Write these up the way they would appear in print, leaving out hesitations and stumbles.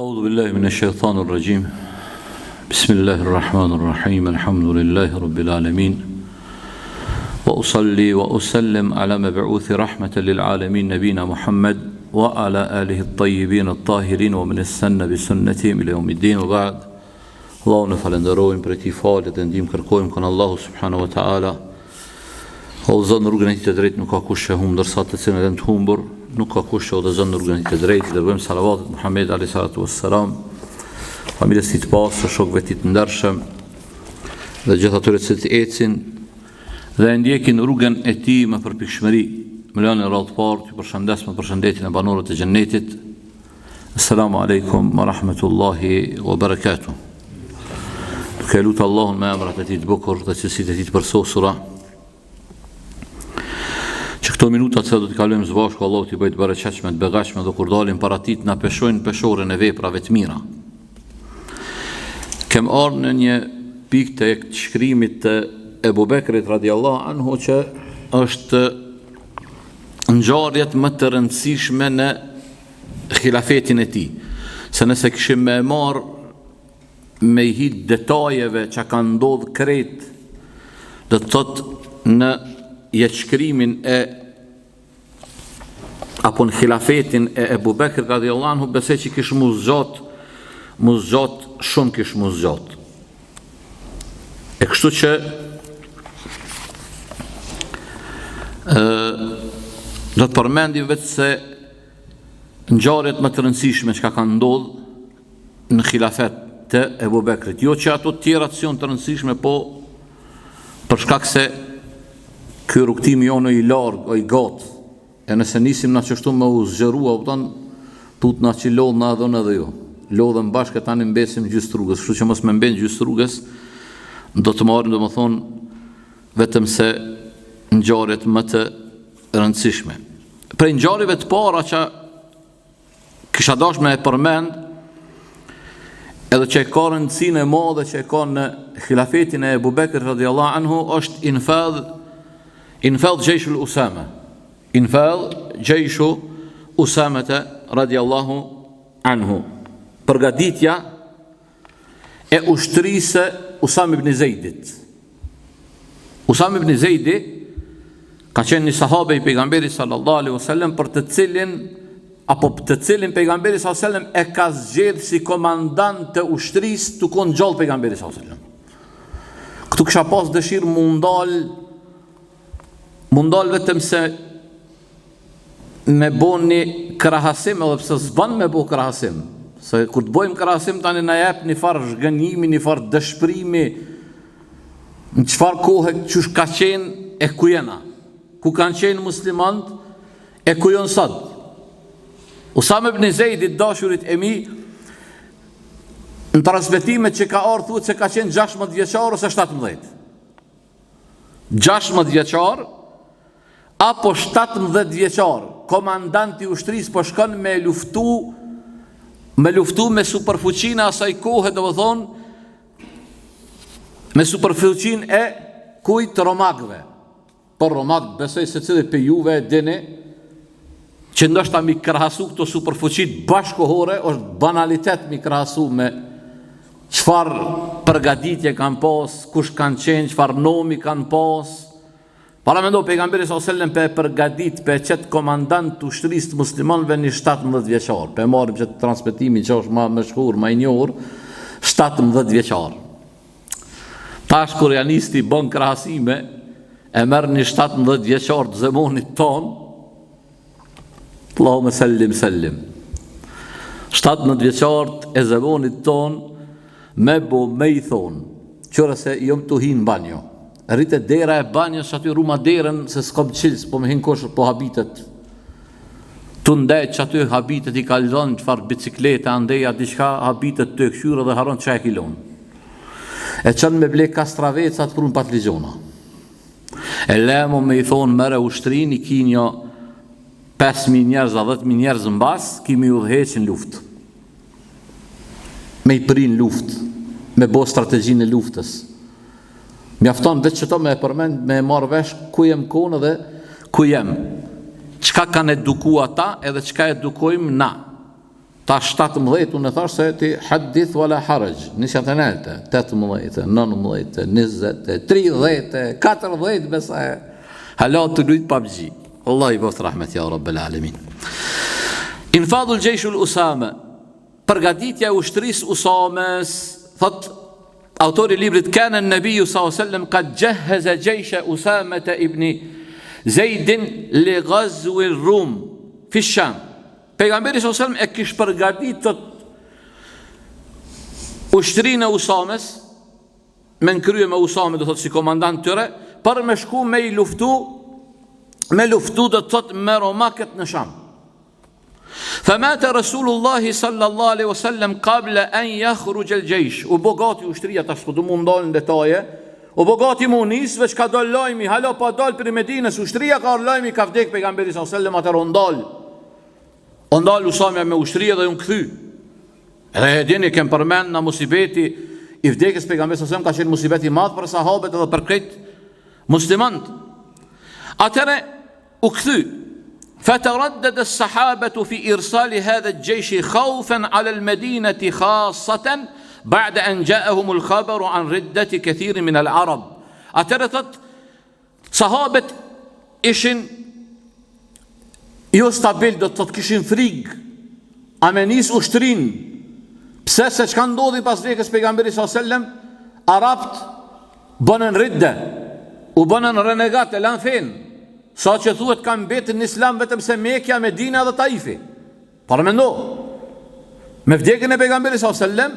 أعوذ بالله من الشيطان الرجيم بسم الله الرحمن الرحيم الحمد لله رب العالمين وأصلي وأسلم على مبعوث رحمة للعالمين نبينا محمد وعلى آله الطيبين الطاهرين ومن السنة بسنتهم إلى يوم الدين وبعد Allahun e falënderojmë prej tij falje dhe ndihmë kërkojmë kon Allahu subhanahu wa taala e udhëzon në rrugën e tij të drejtë nuk ka kush e humb ndërsa të cilin e lën të humbur nuk ka kush e udhëzon në rrugën e tij të drejtë dërgojmë salavatet Muhammed alayhi salatu wassalam familjes së tij të pastër shokëve të tij të ndershëm dhe gjithë atyre që të ecin dhe e ndjekin rrugën e tij me përpikshmëri më lëni në radhë të parë t'ju përshëndes me përshëndetjen e banorëve të xhennetit Assalamu alaikum wa rahmetullahi wa barakatuh. Duke e lutë Allahun me emrat e tij të bukur dhe cilësitë e tij të përsosura. Që këto minuta të cilat do t'i kalojmë së bashku Allahu t'i bëjë të bereqetshme, të begatshme dhe kur dalim para tij të na peshojnë peshoren e veprave të mira. Kem ardhur në një pikë të shkrimit të Ebu Bekrit radiallahu anhu që është ngjarjet më të rëndësishme në hilafetin e tij. Se nëse kishim me e marrë me i hi detajeve që kanë ndodhë krejt, do të thotë në jetëshkrimin e apo në hilafetin e Ebu Bekrit radiallahu anhu, besoj që kish m'u zgjat, m'u zgjat, shumë kish m'u zgjat. E kështu që ë do të përmendim veç se ngjarjet më të rëndësishme çka kanë ndodhur në hilafet të Ebu Bekrit. Jo që ato të tjerat s'janë të rëndësishme, po për shkak se ky rrugëtimi jonë i larg, o i gatë, E nëse nisim na qështu me u zgjeru, a kupton, tutna që lodhna edhe unë edhe ju. Lodhem bashkë e tani mbesim gjysë rrugës, kështu që mos me mbet gjysë rrugës, do të marrim domethonë vetëm se ngjarjet më të rëndësishme. Prej ngjarjeve të para që Kisha dash me e përmend edhe që e ka rëndësinë e madhe që e ka në hilafetin e Ebu Bekr radiallahu anhu është infadh infadh xhejshul Usame infadh xhejshu Usamete radiallahu anhu përgatitja e ushtrisë së Usam ibn Zejdit. Usam ibn Zejdi ka qenë një sahabe i pejgamberit sallallahu alaihi wasallam për të cilin apo të cilin pejgamberi sallallahu alaihi wasallam e ka zgjedh si komandant të ushtrisë tu kon gjallë pejgamberi sallallahu alaihi wasallam. Këtu kisha pas dëshirë m'u ndal m'u ndal vetëm se me bo një krahasim edhe pse s'ban me bo krahasim se kur të bojmë krahasim tani na jep një farë zhgënjimi, një farë dëshprimi në çfarë kohe qysh ka qenë e ku jena ku kanë qenë muslimant e ku jonë sot Usame ibn Zejdi të dashurit e mi në transmetimet që ka ardhë thuhet se ka qenë 16 vjeçar ose 17 16 vjeçar apo 17 vjeçar, komandant i ushtrisë po shkon me luftu me luftu me superfuqinë e asaj kohe, domethonë me superfuqinë e kujt romakëve. Por romakët besoj secili prej juve e dini që ndoshta m'i krahasu këto superfuqitë bashkëkohore është banalitet m'i krahasu me çfarë përgatitje kanë pas, kush kanë qenë, çfarë nomi kanë pas. Paramendo pejgamberi sallallahu alajhi wasallam pe përgatit, pe qet komandant të ushtrisë të muslimanëve një 17 vjeçar. Pe marrim qet transmetimin që është ma meshhur, ma i njohur, 17 vjeçar. Tash kur ja nis ti bën krahasime, e merr një 17 vjeçar të zemonit tonë, Allahume sellim sellim. 17 vjeçarët e zemonit tonë, me bo me i thonë, qyre se jom tu hi në banjo. Rri te dera e banjos që aty ruma derën se s'kom çils, po me hin kush po habitet. Tu ndejt që aty habitet i ka lënë çfarë biciklete, andeja diçka, habitet tu e kqyrë dhe harron çka e ki lënë. E çon me ble kastraveca të prun patligjona. E le mo me i thonë merre ushtrinë, i ki një 5.000 njerëz a 10.000 njerëz mbas, ki me i udhëheq në luftë. Me i pri në luftë, me bo strategjinë e luftës. Mjafton veç qëto me e përmend, me e marrë vesh ku jem konë dhe ku jem. Çka kanë eduku ata edhe çka edukojmë na. Tash 17 unë e thash se ti hadith wala haraj, nisja të nelte, 18, 19, 20, 30, 40 besa e hala tu lujt PUBG. Allah i bëftë rahmet ja Rabbel Alemin. Infadul xhejshul Usame, përgatitja e ushtrisë Usames, thot autori i librit Kana an-nabiyyu sallallahu alaihi wasallam qad jahhaza jaysha Usamata ibn Zaid li ghazwi ar-Rum fi Sham. Pejgamberi sallallahu alaihi wasallam e kish përgatitur ushtrinë e Usames me në krye me Usame do thotë si komandant tyre për me shku me i luftu me luftu do të thotë me romakët në Sham. Fa mata Rasulullah sallallahu alaihi wasallam qabla an yakhruj al-jaysh. U bë gati ushtria tash s'po du m'u ndal në detaje. U bë gati m'u nis, veç ka dal lajmi, hala pa dal prej Medinës, ushtria ka ardh lajmi ka vdek pejgamberi sallallahu alaihi wasallam atëherë u ndal. U ndal Usamja me ushtri dhe u kthy. Edhe e dini kem përmend na musibeti i vdekjes pejgamberit sallallahu alaihi wasallam ka qenë musibet i madh për sahabët edhe për krejt muslimanët. Atëherë U kthy. Fataraddada as-sahabatu fi irsali hadha al-jaysh khawfan ala al-madinati khassatan ba'da an ja'ahum al-khabaru an riddati kathirin min al-arab. Atëherë thot sahabët ishin jo stabil, do të thot kishin frigë a me nis ushtrinë. Pse se çka ndodhi pas vdekjes pejgamberit sallallahu alajhi wasallam, arabt Bënën ridde, u bënën renegat e lanë fenë, sa që thuhet kanë mbetë në islam vetëm se Mekja, Medina dhe Taifi. Paramendo, me vdekjen e pejgamberit sallallahu alajhi wasallam,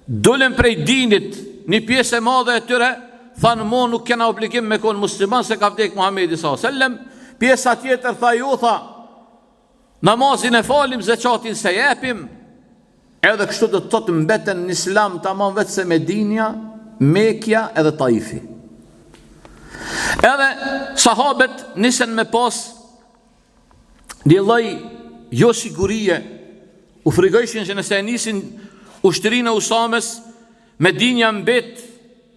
dolën prej dinit një pjesë e madhe e tyre, thanë mo nuk kena obligim me konë musliman se ka vdek Muhammedi sallallahu alajhi wasallam, pjesa tjetër tha jo tha, Namazin e falim, zeqatin s'e jepim, edhe kështu do të thotë mbeten në islam tamam veç se Medinja, Mekja edhe Taifi. Edhe sahabet nisën me pas një lloj jo sigurie, u frigojshin që nëse e nisin ushtrinë e Usames, Medinja mbet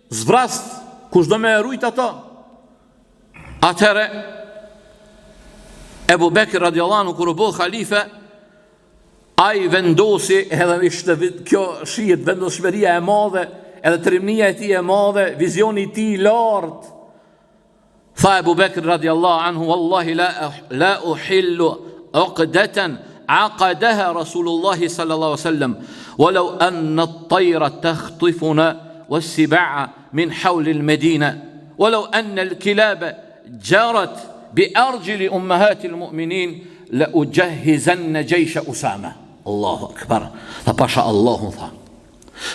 zbrast, kush do me e rujt ato? Atëherë Ebu Bekr radiallahu anhu kur u bë halife, ai vendosi edhe ishte kjo shihet vendosmëria e madhe, edhe trimnia e tij e madhe, vizioni i tij i lartë. Tha Ebu Bekr radiallahu anhu, wallahi la la uhillu uqdatan aqadaha Rasulullah sallallahu alaihi wasallam, walau anna at-tayra takhtifuna was-sibaa min hawli al-Medina, walau anna al-kilaba jarat bi arjuli ummahati al-mu'minin la ujahhizanna jaysh Usama. Allahu akbar. Tha pasha Allahun tha.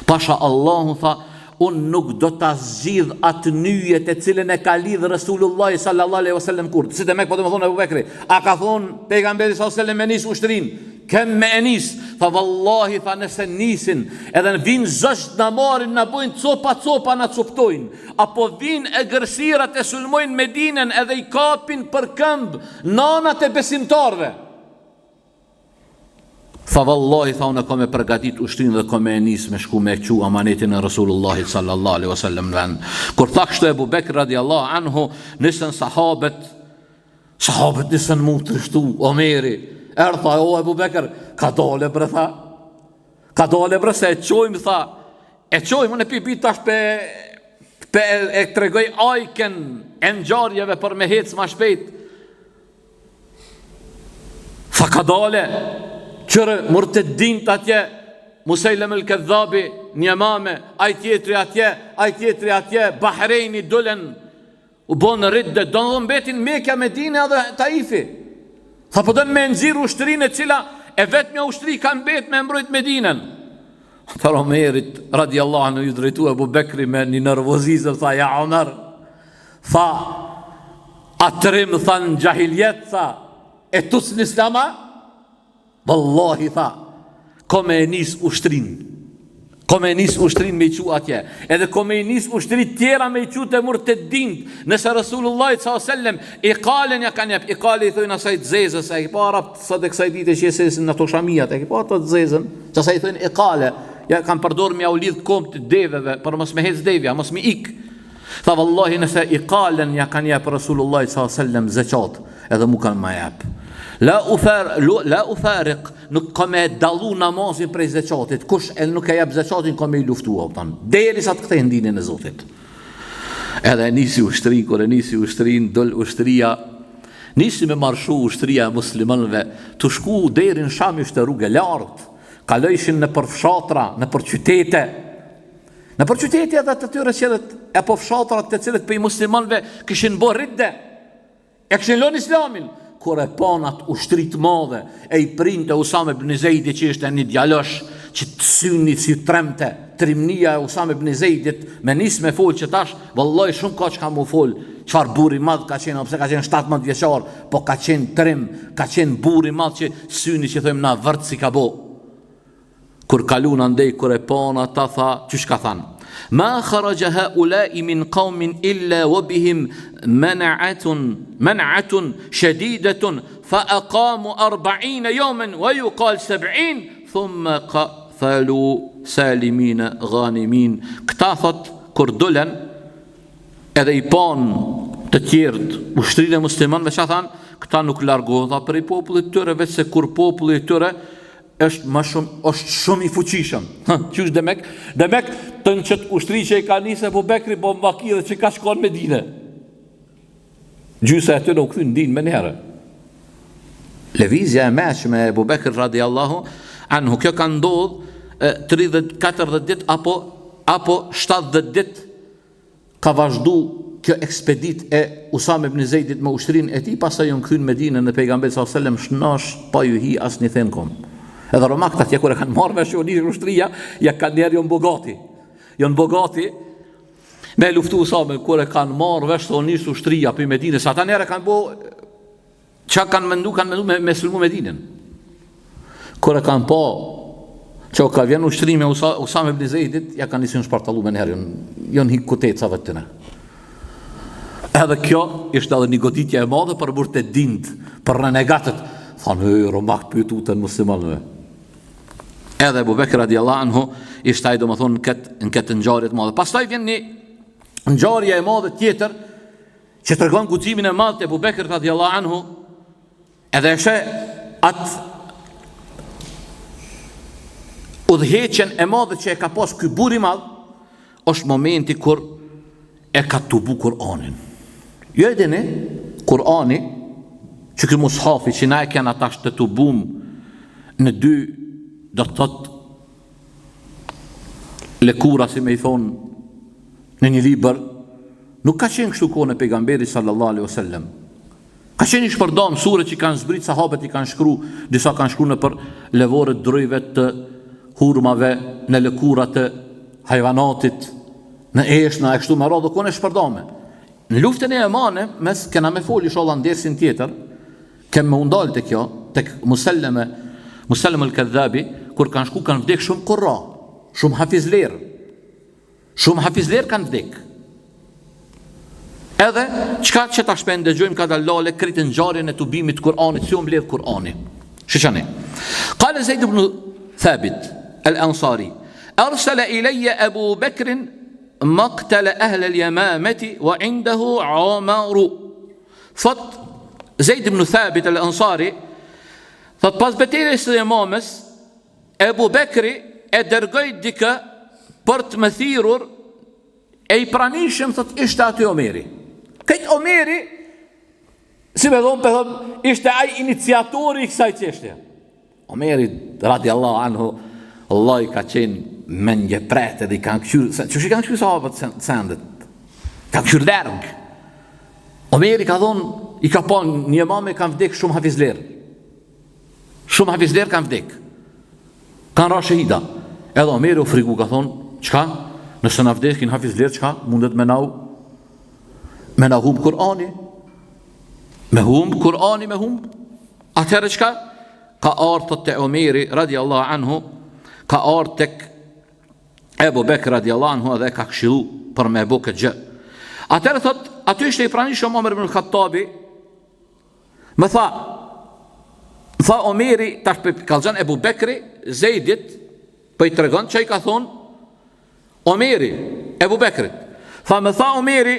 Pasha Allahun tha, unë nuk do ta zgjidh atë nyje të cilën e ka lidh Resulullah sallallahu alaihi wasallam kurrë. Si demek po do me thonë Ebu Bekri, a ka thonë pejgamberi sallallahu alaihi wasallam me nis ushtrinë? Kem me e nis, tha vallahi, tha nëse nisin, edhe në vinë zogjtë na marrin, na bojnë copa copa na coptojnë, apo vinë egërsirat e sulmojnë Medinën edhe i kapin për këmbë nanat e besimtarve. Tha vallahi, tha unë kam me përgatit ushtrinë dhe kam me e nis me shku me e çu amanetin e Rasulullahit sallallahu alaihi wasallam në vend. Kur tha kështu Ebu Bekr radiallahu anhu, nisën sahabet Sahabët nisën m'u trishtu, Omeri, erdh tha, o Ebu Bekër, kadale bre tha, kadale bre se e çojmë, tha, e çojmë, unë e pi bi tash pe, pe e, e tregoj ajken e ngjarjeve për me hecë ma shpejt, tha kadale, qyre murtedinët atje, Musejlem el Kedhabi, n'Jemame, ai tjetri atje, ai tjetri atje, Bahrejni dulën, U bon ridde, do mbetin Mekja, Medina dhe Taifi. Tha po don me nxirr ushtrinë e cila e vetmja ushtri ka mbet me mbrojt Medinën. Tha Omerit radiallahu anhu ju drejtu Ebu Bekri me një nervozizëm tha ja Omer. Tha a trim tha në xhahilijet tha e tuc në islam a? Vallahi tha, ko me e nis ushtrinë. Ko me e nis ushtrinë me i çu atje. Edhe ko me i nis ushtri tjera me i çu te murtedint. Nëse Resulullah sallallahu alaihi wasallam ikalen ja kanë jep, ikale i thojnë asaj të zezës, e ki pa arabt sot e kësaj dite që jesin ato shamijat, e ki pa ato të zezën, që asaj i thojnë ikale, ja kanë përdor me jau lidh komt deveve, për mos me hec devja, mos me ik. Tha vallahi nëse ikalen ja kanë jep Resulullah sallallahu alaihi wasallam zeqat, edhe mu kanë ma jep. La ufar la ufariq, nuk kam me dallu namazin prej zeqatit. Kush e nuk e jep zeqatin kam me i luftu, a kupton. Derisa të kthehen n'dinin e Zotit. Edhe e nisi ushtrinë, kur e nisi ushtrinë, dol ushtria, nisi me marshu ushtria e muslimanëve, tu shku deri në Sham ishte rrugë e lartë, kalojshin nëpër fshatra, nëpër qytete, nëpër qytete edhe të tyre që e po fshatrat të cilët prej muslimanëve kishin bo ridde, E kishin lënë islamin, kur e panë atë ushtri të madhe, e i printe Usame ibn Zeidi që ishte një djalosh, që të syni si tremte, trimnia e Usame ibn Zeidit, me nis me fol që tash, vallai shumë ka çka mu fol, çfarë burri i madh ka qenë, pse ka qenë 17 vjeçar, po ka qenë trim, ka qenë burrë i madh që syni që thojmë na vërt si ka bo. Kur kalun andej kur e panë ata tha, qysh ka thanë? Ma kharaja haulai min qaumin illa wa bihim man'atun man'atun shadidatun fa aqamu 40 yawman wa yuqal 70 thumma qafalu salimin ghanimin. Këta thot kur dolën edhe i panë të tjerët ushtrinë e muslimanëve çka thanë? Këta nuk largohen tha prej popullit të tyre veç se kur populli i tyre është më shumë është shumë i fuqishëm. Ha, qysh demek? Demek të në qët ushtri që i ka nisë Ebu Bekri po vaki dhe që ka shkuar në Medinë. Gjysa e tyre u kthyn në din menjëherë. Lëvizja e mençme e Ebu Bekr radiallahu anhu, kjo ka ndodh 30 40 ditë apo apo 70 ditë Ka vazhdu kjo ekspeditë e Usame ibn Zejdit me ushtrinë e tij, pastaj janë kthy në Medinë në pejgamberi sallallahu alajhi wasallam shnosh pa ju hi asnjë the n'kom. Edhe romakët atje kur e kanë marrë vesh që u nis ushtria, ja kanë njerë janë bo gati. Janë bo gati me luftu Usame kur e kanë marrë vesh se u nis ushtria prej Medinës, ata njerë kanë bo Çka kanë mendu, kanë mendu me, me sulmu Medinën. Kur e kanë pa, që ka vjen ushtri me Usa, Usame ibn Zejdit, ja kanë nisën shpartallu menjëherë, janë, janë hik kutecave të tyne. Edhe kjo ishte edhe një goditje e madhe për murtedinët, për renegatët. Thanë, e, romakët po ju tuten muslimanëve. Edhe Ebu Bekr radiallahu anhu ishte ai domethonë në këtë, në këtë ngjarje të madhe. Pastaj vjen një ngjarje e madhe tjetër, Që tregon guximin e madh të Ebu Bekrit radiallahu anhu, edhe e sheh atë udhëheqjen e madhe që e ka pas ky burrë i madh, është momenti kur e ka tubu Kur'anin. Jo e dini, Kur'ani, që ky mushafi që na e kena tash të tubum në dy, do të thotë, lëkura si me i thonë, në një libër, Nuk ka qenë kështu kohën e pejgamberit sallallahu alaihi wasallam. Ka qenë i shpërndam suret që kanë zbrit sahabët i kanë shkru, disa kanë shkru nëpër levore të drujve të hurmave, në lëkura të hajvanatit, në eshna e kështu me radhë, kohën e shpërndame. Në luftën e Jemames kena me fol inshallah në dersin tjetër, kem me u ndal te kjo, tek Muselleme, Muselleme el-Kedhabi, kur kanë shku kanë vdek shumë kurra, shumë hafizlerë. Shumë hafizlerë kanë vdek. Edhe çka që tash po e ndëgjojmë kadal dale krejt ngjarjen e tubimit të Kur'anit, si u mbledh Kur'ani. Shiqoni. Kale Zejd ibn Thabit al-Ansari, arsala ilayya Abu Bakr maqtal ahl al-Yamamati wa indahu Umar. Thot Zejd ibn Thabit al-Ansari, thot pas betejës së Jemames, Ebu Bekri e dërgoi dikë për të më thirrur e i pranishëm thot ishte aty Omeri. Këtë Omeri si me thonë, po ishte ai iniciatori i kësaj çështje. Omeri radiallahu anhu vallahi ka qenë mendjeprehtë edhe i kanë kqyrë, se, qysh i kanë kqyrë sahabët sendet? Kanë kqyrë larg. Omeri ka thonë, i ka pa në Jemame kanë vdek shumë hafizlerë. Shumë hafizlerë kanë vdek. Kanë ra shehida. Edhe Omeri u frigu, ka thonë, çka? Nëse na vdekin hafizlerë, çka? Mundet me na u me na humb Kur'ani. Me humb Kur'ani, me humb. Atëherë çka? Ka ardhë te Omeri, radiallahu anhu, ka ardhë tek Ebu Bekr radiallahu anhu edhe e ka këshillu për me bo këtë gjë. Atëherë thot, aty ishte i pranishëm Omer ibn Khattabi, Më tha, më tha Omeri, tash po i kallxon Ebu Bekri, Zejdit, po i tregon që i ka thonë, Omeri, Ebu Bekrit. Tha, më tha Omeri,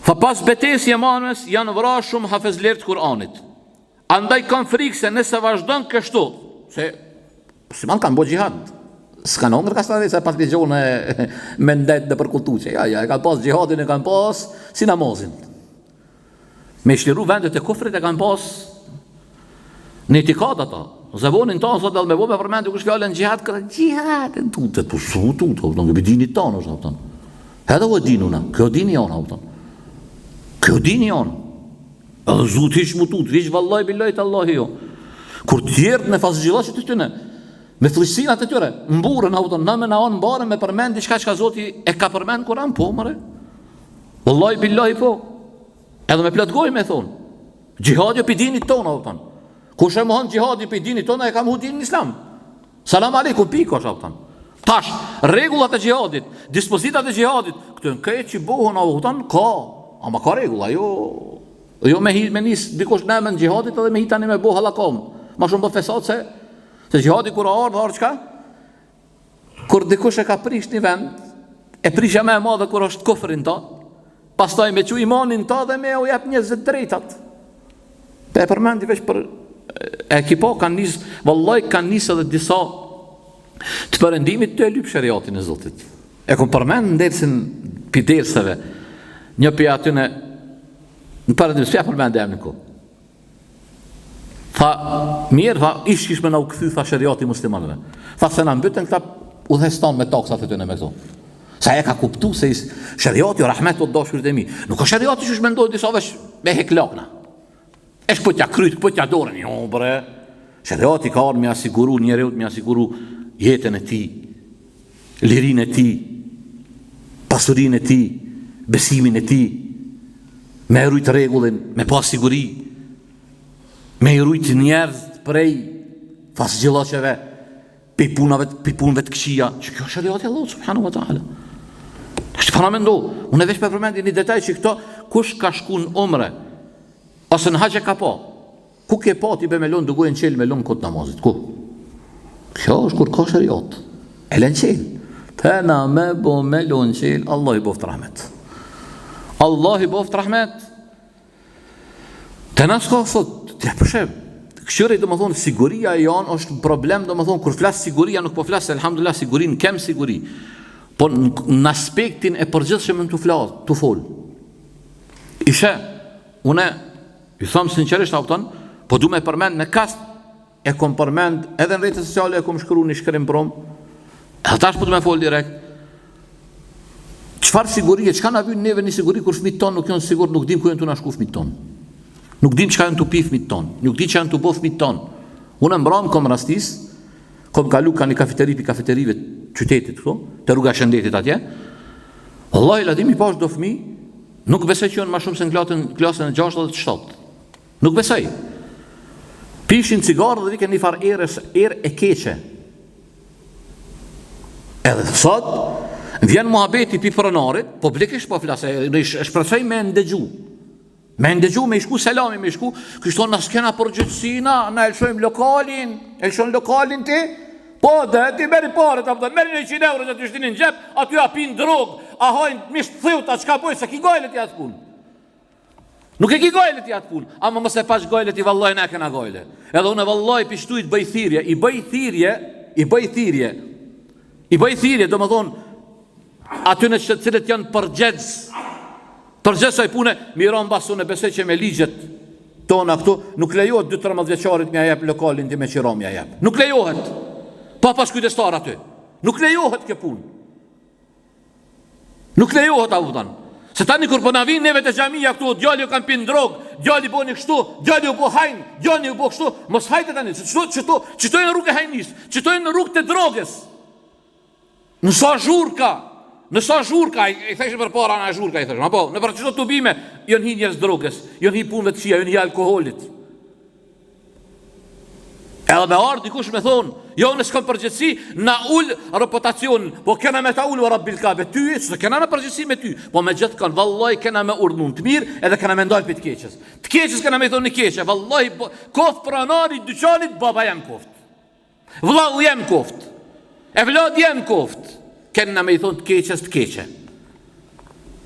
tha pas betejës Jemames, janë vra shumë hafezlerë të Kur'anit. Andaj kam frikë se nëse vazhdon kështu, se muslimanët kanë bo xhihad, s'kanë hongër kastraveca e patlixhone me ndejt nëpër kolltuqe, ja, ja, e kanë pas xhihadin, e kanë pas si namazin. Me shliru vendet e kufrit e kanë pas në itikad ata. Zebonin tonë, sot edhe me bo me përmend dikush fjalën xhihad, këtë xhihad, e tutet, po s'u tutet, po në dinit tonë, është, kupton. Edhe u e dinuna, kjo dini jonë, kupton. Kjo dini jonë. Edhe s'duhet hiç m'u tut, hiç vallahi billahi tallahi jo. Kur tjerët me fazxhillaqet e tyne, me flliqësinat e tyre, mburren, kupton, na me na on mbare me përmend diçka çka Zoti e ka përmend n'Kur'an, po more. Wallahi billahi po. Edhe me plot gojë me thon. Xhihadi pi dinit tonë, kupton. Kush e mohon xhihadin pi dinit tonë, e ka mohu dinin islam. Selam aleikum pikë është, kupton. Tash, rregullat e xhihadit, dispozitat e xhihadit, këto janë krejt që bohen, kupton, ka, ama ka rregulla, jo jo me hi me nis dikush në emër xhihadit edhe me hi tani me bo hallakam. Ma shumë bë fesat se se xhihadi kur ardh, ardh çka? Kur dikush e ka prish një vend, e prishja më e madhe kur është kufri n'ta, pastaj me çu imanin n'ta dhe me u jep njerëzve të drejtat. Pe e përmendi veç për e ki po kanë nis, vallai kanë nis edhe disa të perëndimit të lyp sheriatin e Zotit. E kom përmend në dersin pi derseve, një pi atyne në perëndim, s'ja përmend emrin ku. Tha, mirë, tha, ish kish me na u kthy, tha, sheriati muslimanëve. Tha, se na mbytën këta udhëheqës tanë me taksat e tyne me këto. Se e ka kuptu se is, sheriati o rahmet o t'dashurit e mi. Nuk o sheriati qysh mendojnë disa veç me hek lakna. E shkëputja kryt, shkëputja dorën, jo bre. Sheriati ka ardhë me ia siguru njeriut, me ia siguru jetën e tij, lirinë e tij, pasurinë e tij, besimin e tij, me e rujt rregullin, me pas siguri, me i rujt njerëz prej fasgjillaqeve, prej punave, prej punëve të këqija, që kjo është sheriati i Allahut subhanahu wa taala. Është paramendo, unë veç po përmendi një detaj që këto kush ka shku në umre ose në haxh e ka pa. Ku ke pa ti be me lon dugojën çel me lon n'koh t'namazit? Ku? Kjo është kur ka sheriat. E lën çel. Te na me bo me lon çel, Allahu i boft rahmet. Allahu i boft rahmet. Te na s'ka sot, të përshem. Kqyre, domethonë, siguria e jonë është problem, domethonë, kur flas siguria, nuk po flas, elhamdulillah, sigurinë, kem siguri. Po në aspektin e përgjithshëm tu flas, tu fol. Ishe, une, Ju them sinqerisht, a kupton, po du me përmend me kast, e kom përmend edhe në rrjetet sociale e kom shkru një shkrim prom, edhe tash po du me fol direkt. Çfarë sigurie, çka na vyn neve një siguri kur fëmijët tonë nuk janë sigurt, nuk dim ku janë tu na shku fëmijët tonë. Nuk dim çka janë tu pi fëmijët tonë, nuk dim çka janë tu bo fëmijët tonë. Unë mbram kom rastis, kom kalu ka një kafeteri pi kafeterive të qytetit këtu, te rruga e shëndetit atje. Wallahi ladhim i pash do fëmijë Nuk besoj që janë ma shumë se në klasën, klasën e 6 dhe të 7. Nuk besoj. Pishin cigare dhe vike një farë erë, erë e keqe. Edhe sot, vjen muhabeti pi pronarit, publikisht po flas, e shpresoj me ndëgju. Me ndëgju, me i shku selami, me i shku, kështu thonë, na s'kena përgjegjësi, na, na e lëshojmë lokalin, e lëshon lokalin ti, po dhe, ti merri paret, apo merri një 100 euro që aty shtini në xhep, aty a pinë drogë, a hajnë mish të thiut, a çka bojnë, s'e ki gajle ti atë punë. Nuk e ki gajle ti atë punë, ama mos e paç gajle ti vallaj na e kena gajle. Edhe unë vallaj pi qëtu i bëj thirrje, i bëj thirrje, i bëj thirrje, i bëj thirrje, domethonë, atyne që cilët janë përgjegjës, përgjegjës asaj pune, me i ra mbas unë besoj që me ligjet tona këtu, nuk lejohet 2-13 vjeçarit me jep lokalin ti me qira me jep. Nuk lejohet. Pa pas kujdestar aty. Nuk lejohet kjo punë. Nuk lejohet a kupton. Se tani kur po na vijnë neve te xhamia këtu, djali ju kanë pinë drogë, djali boni kështu, djali u bo hajn, djali u bo kështu, mos hajde tani, se çto çto çto janë rrugë e hajnisë, çto janë rrugë të drogës. Në sa zhurka, në sa zhurka, i, i thëshim përpara në zhurka, i thëshim, apo, nëpër qëto tubime, janë hi njerëz drogës, janë hi punëve të këqija, janë hi alkoholit. Edhe me ardhë dikush me thonë, jo unë s'kam përgjegjësi, na ul reputacionin, po kena me ta ul rabbil kabe, ty, s'e kena na përgjegjësi me ty, po me gjithë kanë, vallaj kena me urdhnu të mirë, edhe kena me ndalë prej të keqes. Të keqes kena me i thonë një keqe, vallaj, koftë pronari i dyqanit, baba jem koftë. Vllau jem koft. Evladi jem koft. Kena me i thonë të keqes të keqe.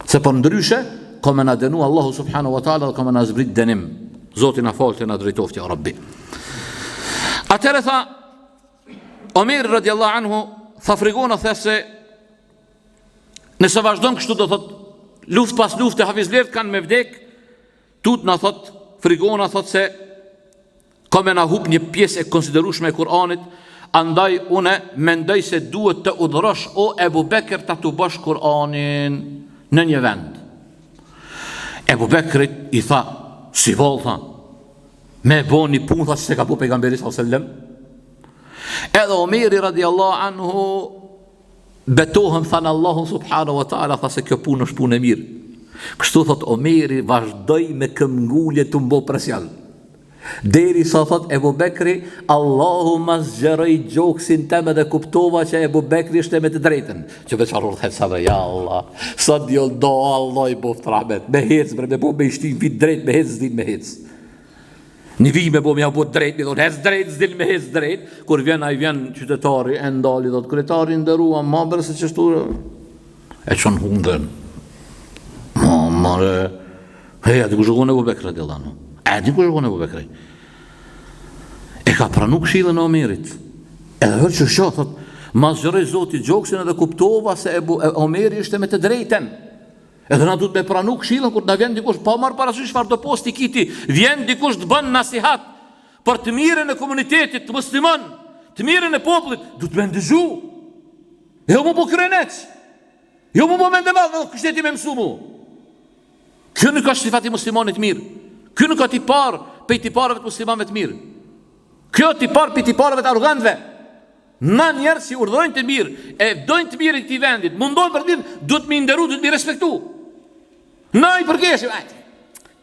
Se përndryshe, ka me na dënu Allahu subhanahu wa ta'ala dhe ka me na zbrit dënim. Zoti na faltë e na drejtoftë, ja Rabbi. Atëherë tha, Omeri radiallahu anhu, tha frigona, tha se, nëse vazhdon kështu do thot, luft pas lufte, hafizlert kanë me vdek, tutna thot, frigona thot se, Ka me na hup një pjesë e konsiderueshme e Kur'anit, andaj unë mendoj se duhet të urdhërosh o Ebu Bekër ta tubosh Kur'anin në një vend. Ebu Bekri i tha, si vallë tha, me bo një punë tha që s'e ka bo pejgamberi sallallahu alajhi wasallam. Edhe Omeri radiallahu anhu Betohem tha në Allahun subhanahu wa taala tha se kjo punë është punë e mirë. Kështu thot Omeri vazhdoi me këmbgulje tu m'bo presion. Derisa thot Ebu Bekri, Allahu ma zgjeroi gjoksin tem edhe kuptova që Ebu Bekri ishte me të drejtën. Që veç arrur të hecave, ja Allah, sa djel do Allah i boft rahmet, me hec, bre, me bo me i shti n'vijë drejt, me hec, s'din me hec. Një vijë me bo me ja bo drejt, mi thonë, hec drejt, s'din me hec drejt, kur vjen, ai vjen qytetari, e ndali, thot, kryetari i nderuam, ma bre se qështu, e çon hundën, ma more, hej, a di kush u konë Ebu Bekri, radiallahu anhu, a di kush u konë Ebu Bekri, e ka pranu këshillën e Omerit, edhe hërë që shoh, thot, ma zgjeroi Zoti gjoksin edhe kuptova se Ebu, e, Omeri ishte me të drejten, Edhe na duhet me pranu këshillën kur të na vjen dikush pa marr parasysh çfarë do posti ki ti, vjen dikush të bën nasihat për të mirën e komunitetit të musliman, të mirën e popullit, duhet me ndëgju. Jo m'u bo kryeneç. Jo m'u bo mendjemadh, dhe kështë ti me mësu mu. Kjo nuk është sifat i muslimanit mirë. Kjo nuk është tipar prej tipareve të muslimanëve të mirë. Kjo tipar prej tipareve të arrogantëve. Na njerëz që urdhërojnë të mirë, e dojnë të mirën e këtij vendit, mundohen për të mirë, duhet me i nderu, duhet me i respektu. Na i përkeshim, ajtë.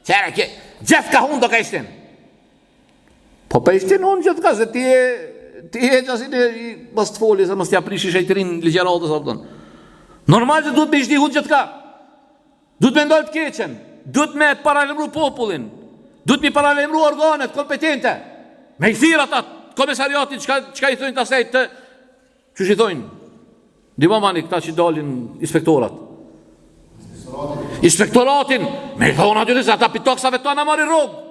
Qere ke, gjithka hundë do ka i shtin. Po pe i shtin hundë gjithka, se ti e, ti e qasin e, mos të foli, se mos t'ja prishi shejtërinë ligjëratës, a kupton. Normal që duhet me i shti hundë gjithka. Duhet me ndalë të keqen, duhet me paralajmëru popullin, duhet me paralajmëru organet kompetente, me i thirr ata komisariatin, çka, çka i thojnë të asaj të, qysh i thojnë, ndihmomani këta që dalin inspektorat. Inspektoratin, me i thonë aty se ata pi taksave tona marrin rrogë.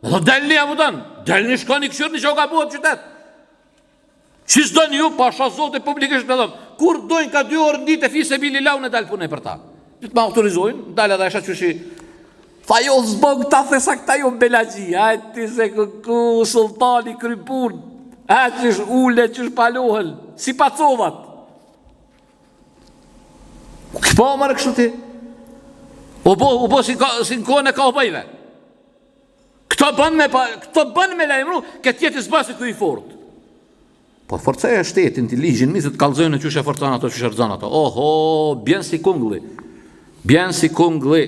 Me thonë, delni, a kupton, delni shkoni kqyrni çka ka bëhet qytet. Qysh doni ju, pasha Zotin publikisht me thonë, kur dojnë ka dy orë në ditë e fi sebililah unë dal punoj për ta. Ju të më autorizojnë, dal edhe esha qyshi, tha jo s'bo këta thesa këta jo belaxhi, a e ti se ku, ku sultani kry punë, a qysh ule, qysh palohen, si pacovat. Ku po marrë kështu ti? U bo, u bo si, si në kohën e kaubojve. Këto bën me pa, këto bën me lajmëru, këtë tjetër s'bën se ky i fort. Po forcoje shtetin ti ligjin mi se të kallzojnë qysh e forcon ato qysh e rrëzon ato. Oho, bjen si kunglli. Bjen si kunglli.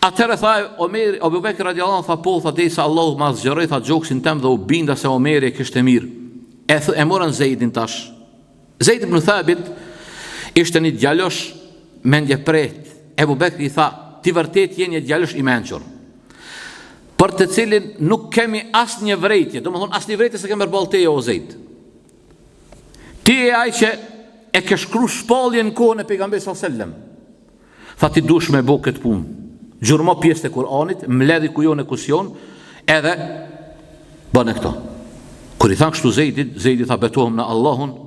Atëherë tha Omeri, Abu Bekr radiallahu anhu tha po tha derisa Allahu ma zgjeroi tha gjoksin tem dhe u binda se Omeri e kishte mirë. E, e morën Zeidin tash. Zeid ibn Thabit ishte një djalosh mendjeprehtë. Ebu Bekri i tha, ti vërtet je një djalosh i mençur, për të cilin nuk kemi asnjë vërejtje, domethënë asnjë vërejtje s'e kemi përballë teje o Zeid. Ti je ai që e ke shkru shpalljen në kohën e pejgamberit sallallahu alajhi wasallam. Tha ti duhesh me bo këtë punë. Gjurmo pjesët e Kur'anit, mbledhi ku jonë e ku s'jonë, edhe bëne këto. Kur i thanë kështu Zeidit, Zeidi tha betohem në Allahun,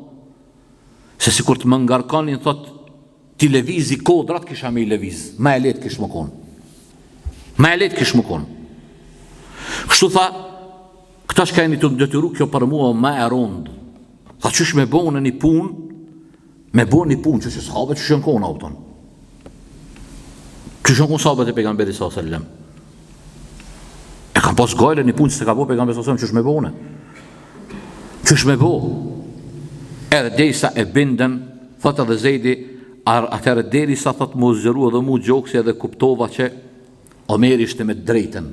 se sikur të më ngarkonin, thot, t'i lëvizi kodrat, kisha me i lëviz, ma e lehtë kish me konë. Ma e lehtë kish me konë. Kështu tha, këta çka jeni tu më detyru, kjo për mua ma e rondë. Tha qysh me bo unë një punë, Me bo një punë që që sahabët qysh janë konë, a kupton. Qysh janë konë sahabët e pejgamberit sallallahu alajhi wasallam. E kam pas gajle një punë që s'e ka bo pejgamberi sallallahu alajhi wasallam, qysh me bo unë. Qysh me bo. Edhe derisa e bindën, thot edhe Zejdi, atëherë derisa thot m'u zgjeru edhe mu gjoksi edhe kuptova që Omeri ishte me të drejtën.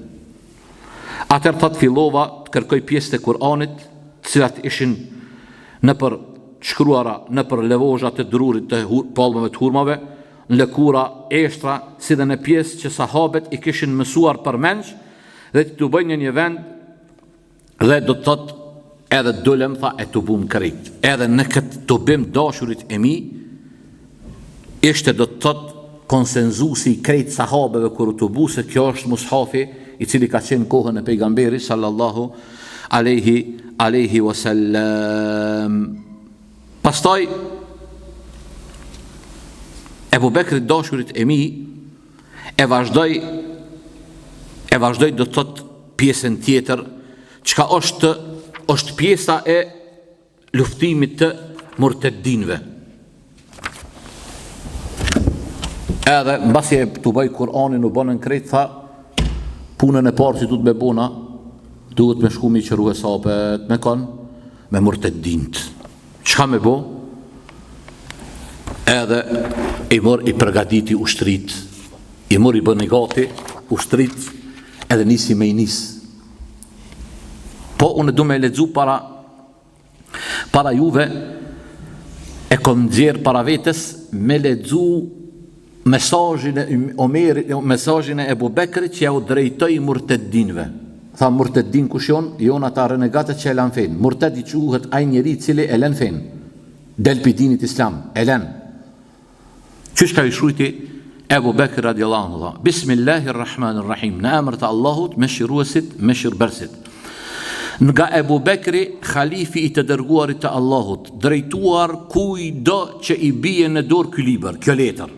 Atëherë thot fillova të kërkoj pjesët e Kur'anit, të cilat ishin nëpër të shkruara nëpër lëvozha të drurit të hur, palmave të hurmave, në lëkura, eshtra, si dhe në pjesë që sahabet i kishin mësuar përmendsh dhe t'i tuboj në një vend dhe do të thotë edhe dulëm tha e tubum krejt. Edhe në këtë tubim dashurit e mi ishte do të thotë konsenzusi i krejt sahabeve kur u tubu se kjo është mushafi i cili ka qenë kohën e pejgamberit sallallahu alaihi alaihi wasallam. Pastaj Ebu Bekri dashurit e mi e vazhdoi e vazhdoi do të thotë pjesën tjetër çka është është pjesa e luftimit të murtedinëve. Edhe mbasi e tuboi Kur'anin u bënën krejt tha punën e parë që duhet me bo na, duhet me shku me i qëru hesapet me kon me murtedint. Çka me bo? Edhe i mor i përgatiti ushtrit, i mor i bëni gati ushtrit edhe nisi me i nis. Po unë du me lexu para para juve e kom nxjerr para vetes me lexu mesazhin e Omerit, mesazhin e Ebu Bekrit që jau drejtoi murtedinëve. Tha murtedin kush jon? Jon ata renegatët që e lanë fenë. Murted i quhet ai njeri i cili e lën fenë. Del pi dinit islam, e lën. Qysh ka i shkrujti Ebu Bekr radiallahu anhu tha, Bismillahirrahmanirrahim, në emër të Allahut, mëshiruesit, mëshirëbërësit. Nga Ebu Bekri, halifi i të dërguarit të Allahut, drejtuar kujdo që i bie në dorë ky libër, kjo letër.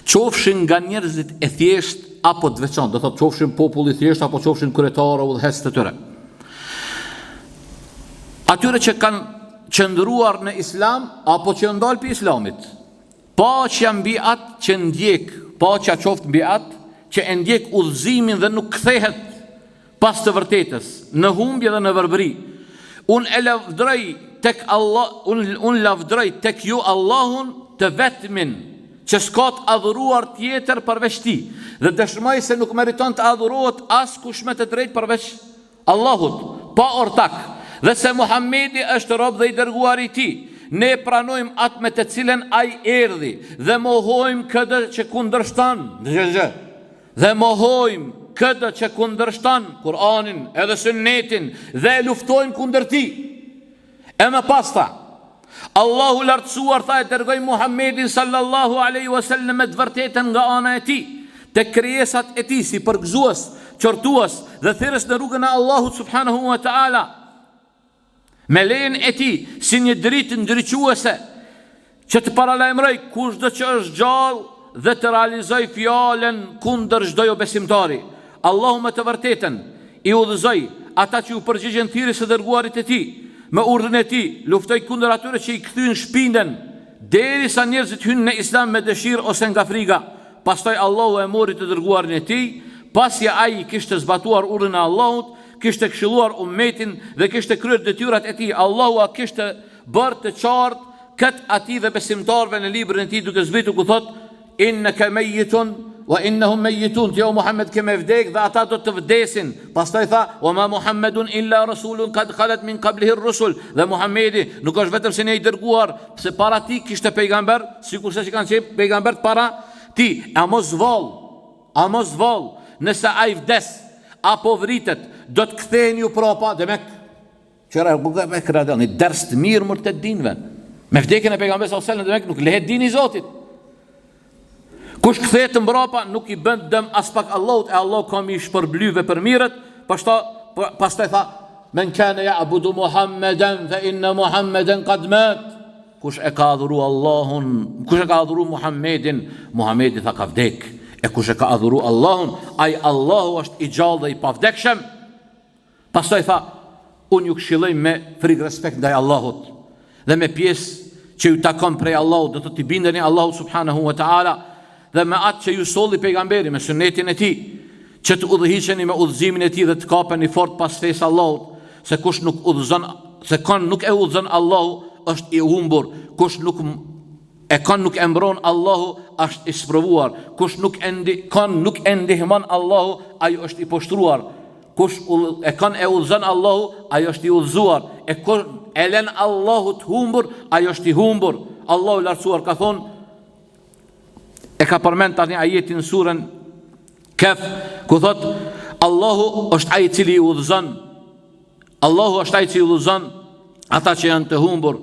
Qofshin nga njerëzit e thjeshtë apo të veçantë, do thotë qofshin populli i thjeshtë apo qofshin kryetarë udhëheqës të tyre. Atyre që kanë qëndruar në islam apo që janë dalë pi islamit. Paqja mbi atë që ndjek, paqja qoftë mbi atë që e ndjek udhëzimin dhe nuk kthehet pas të vërtetës, në humbje dhe në verbëri. Unë e lavdëroj tek Allah, unë unë lavdëroj tek ju Allahun të vetmin që s'ka të adhuruar tjetër përveç tij dhe dëshmoj se nuk meriton të adhurohet askush me të drejtë përveç Allahut, pa ortak, dhe se Muhammedi është rob dhe i dërguari i tij. Ne pranojmë atë me të cilën ai erdhi dhe mohojmë këdo që kundërshton, dhe mohojmë këdo që kundërshton Kur'anin edhe Sunnetin dhe e luftojmë kundër tij. E më pas tha, Allahu i lartësuar tha e dërgoi Muhammedin sallallahu alaihi wasallam me të vërtetën nga ana e tij, tek krijesat e tij si përgëzues, qortues dhe thirrës në rrugën e Allahut subhanahu wa taala. Me lejen e tij si një dritë ndriçuese që të paralajmërojë kushdo që është gjallë dhe të realizojë fjalën kundër çdo jobesimtari. Allahu me të vërtetën i udhëzoi ata që iu përgjigjën thirrjes së dërguarit të tij, me urdhrin e tij, luftoi kundër atyre që i kthyen shpinën, derisa njerëzit hynë në Islam me dëshirë ose nga friga. Pastaj Allahu e mori të dërguarin e tij, pasi ai i kishte zbatuar urdhrin e Allahut, kishte këshilluar ummetin dhe kishte kryer detyrat e tij. Allahu ua kishte bërë të qartë këtë atij dhe besimtarëve në librin e tij duke zbritur ku thotë Inneke mejjitun wa innehum mejjitun, ti o Muhammed ke me vdek dhe ata do të vdesin. Pastaj tha, wa ma Muhammedun illa rasulun kad khalat min qablihi rusul. Dhe Muhammedi nuk është vetëm se një i dërguar, pse para tij kishte pejgamber, sikurse që kanë qenë pejgamberët para tij. A mos vallë, a mos vallë, nëse ai vdes apo vritet, do të ktheheni ju prapa, demek Qëra Ebu Bekr radiallahu një ders të mirë murtedinëve. Me vdekjen e pejgamberit sallallahu alajhi wasallam demek nuk lehet dini i Zotit. Kush kthehet mbrapa nuk i bën dëm aspak Allahut e Allahu ka me i shpërbly vepërmirët, pastaj pastaj tha men kana ya'budu Muhammeden fa inna Muhammeden qad mat. Kush e ka adhuru Allahun, kush e ka adhuru Muhammedin, Muhammedi tha ka vdek. E kush e ka adhuru Allahun, ai Allahu është i gjallë dhe i pavdekshëm. Pastaj tha, unë ju këshilloj me frikë respekt ndaj Allahut dhe me pjesë që ju takon prej Allahut, do të thotë t'i bindeni Allahut subhanahu wa taala dhe me atë që ju solli pejgamberi me sunnetin e tij, që të udhëhiqeni me udhëzimin e tij dhe të kapeni fort pas fesë Allahut, se kush nuk udhëzon, se kon nuk e udhëzon Allahu është i humbur, kush nuk e kon nuk e mbron Allahu është i sprovuar, kush nuk e ndi, kon nuk e ndihmon Allahu ai është i poshtruar. Kush e kon e udhëzon Allahu, ai është i udhëzuar. E kon e lën Allahu të humbur, ai është i humbur. Allahu i lartësuar ka thonë e ka përmend tani ajetin në surën Kehf, ku thot Allahu është ai i cili i udhëzon. Allahu është ai i cili udhëzon ata që janë të humbur.